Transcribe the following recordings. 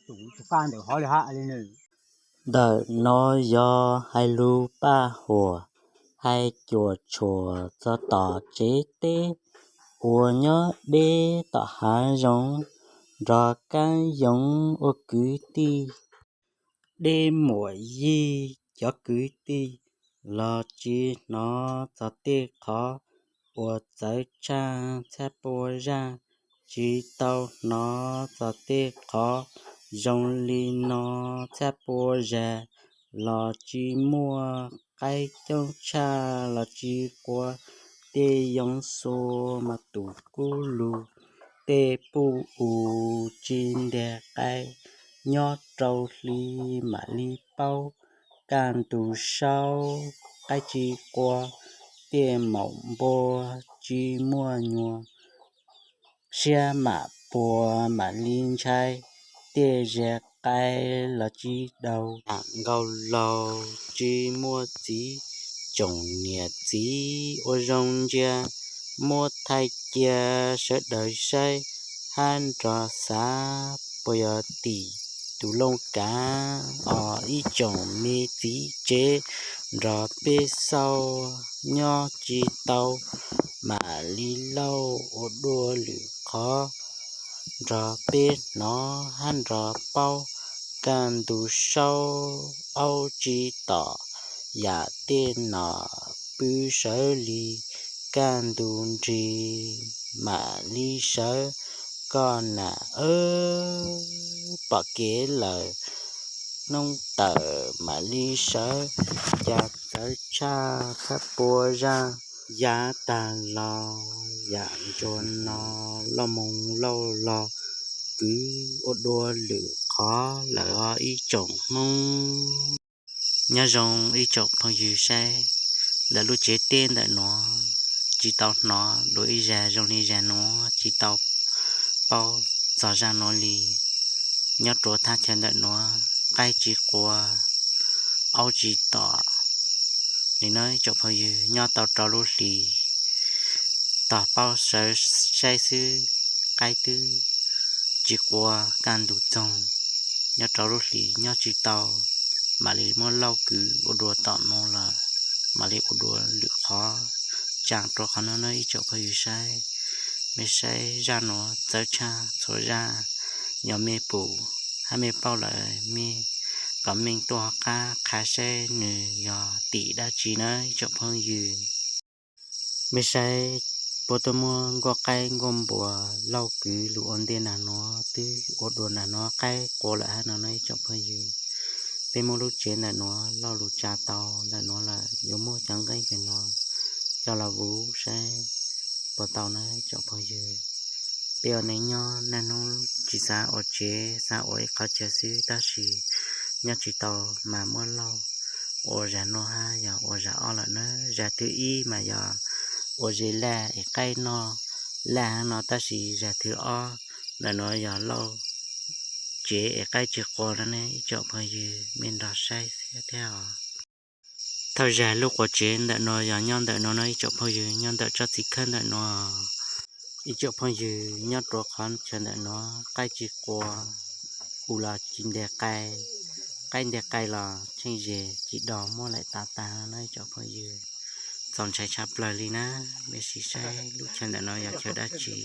Tus kaj ntawm hov li hab li nws. Ntawm no yog hais lus paj huam, hais cuam tshuam txog tom tsev teb uas nyob deb tom hav zoov, nrog kab yoov ua kwv tij. Dej muam yig cov kwv tij los tsis hnov txog tej qhov uas txawv tshaj txhab pua zaj, tsis tau hnov txog tej qhov zoo li no txhab pua zag, los tsis muaj qaib coob tshaj los tsis quav, tej yoov xua mas tus kub lug, tej puj u tsis ntiag qaib, nyob rau hli mam li paub, kaj ntug saub qaib tsis quav, tej maum npua tsis muaj nyuag, siab mam puas mam li ntshai, tej zes qaib los tsis daug, mam nkaus laug tsis muaj txiv, tsoom niam txiv ua zoo ntsia, muab thaij cia sawv daws saib, hab nrog xav puas yog tim tus looj kav os ib tsoom me txiv tsev, nrog peb xauj nyob tsis tau, mam li lauj ua dua lwm qhov, nrog peb hnov hab nrog paub, kaj ntug saub aub tsis tom, yam tej nom pw sawv li, kaj ntug nrig mam li sawv, koj nam pom kev lawm, noob tawm mam li sawv, cas txawv tshaj txhab pua zaj, yav tag los yam ntsuag no, lauj moo lauj log kwv ua dua lwm qhov lawm os ib tsoom Hmoob. Nyob zoo ib tsoom phooj ywg saib, ntawm lub tsev teb ntawm nuav tsis tau hnov dua ib zag zoo li zag nuav, tsis tau paub txog zaj nuav li. Nyob rua thaj chaw ntawm nuav qaib tsis quav, aub tsis tom li na ib tsoom phooj ywg. Nyob tau rau lub hlis tog paub sawv saib xwb, qaib twb tsis quav, kaj ntug txoog. Nyob rau lub hlis nyob tsis tau, mam li muab lauj kwv ua dua tom nuav lawm, mam li ua dua lwm qhov. Tsaa rua qhov nuav nawb ib tsoom phooj ywg saib. Mej saib zaj nuav txawv tshaj txhua zaj, yog mej pum hab mej paub lawm mej comment tuaj hauv qab qha saib nws yog tim dab tsi nawb ib tsoom phooj ywg. Mej saib, puab tuaj muab nkuaj qaib nkuaj npua lauj kwv lug ua ntej nag nuav, twb ua dua nag nuav qaib quav lawm hab no nawb ib tsoom phooj ywg. Peb muab lub tsev ntawm nuav lauj lug tsaa tau ntawm nuav lawm, yuav muab cov nqeeb pem nuav coj los vuv saib puas tau nawb ib tsoom phooj ywg. Peb ua neej nyob naj nub tsis xav ua tsev, xav ua ib qhov chaw xwb, tab sis nyob tsis tau mas muab lauj ua zag nuav hab yog ua zag ob lawm nawb. Zag thwv ib mas yog ua ze laj es qaib noj laj hab no, tab sis zag thwv ob ntawm nuav yog lauj tsev es qaib tsis quav no ne ib tsoom phooj ywg, mej nrog saib thiab os. Thawj zag lub quas tsev ntawm nuav yog nyob ntawm nuav no ib tsoom phooj ywg, nyob ntawm tsob txiv khawb ntawm nuav. Ib tsoom phooj ywg, nyob rua qhov chaw ntawm nuav qaib tsis quav, u los tsis ntiag qai, qaib ntiag qai los tsheej zes tsis dog, muab laim tav tag no ib tsoom phooj ywg. Txaus ntshai tshaj plaws li na. Mej sim saib lub chaw ntawm nuav yog chaw dab tsi.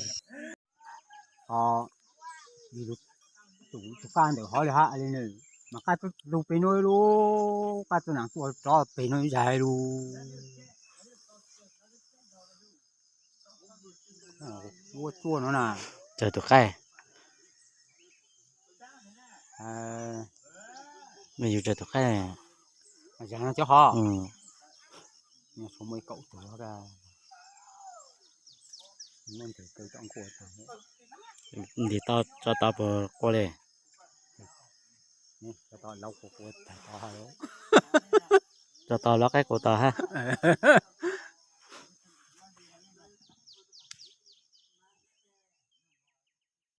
Tus kaj ntawm hov li hab li nws, mas qaib tub lug pem nuav lug, qaib tub naag tuaj rov pem nuav zag lug. Ua tsuaj no na. Tsaws tus qaib. Yus tsaws tus qaib. Zag no cov hov. Ntim tau tso tau puas qua li? Tso tau lov qaib qua tau hab.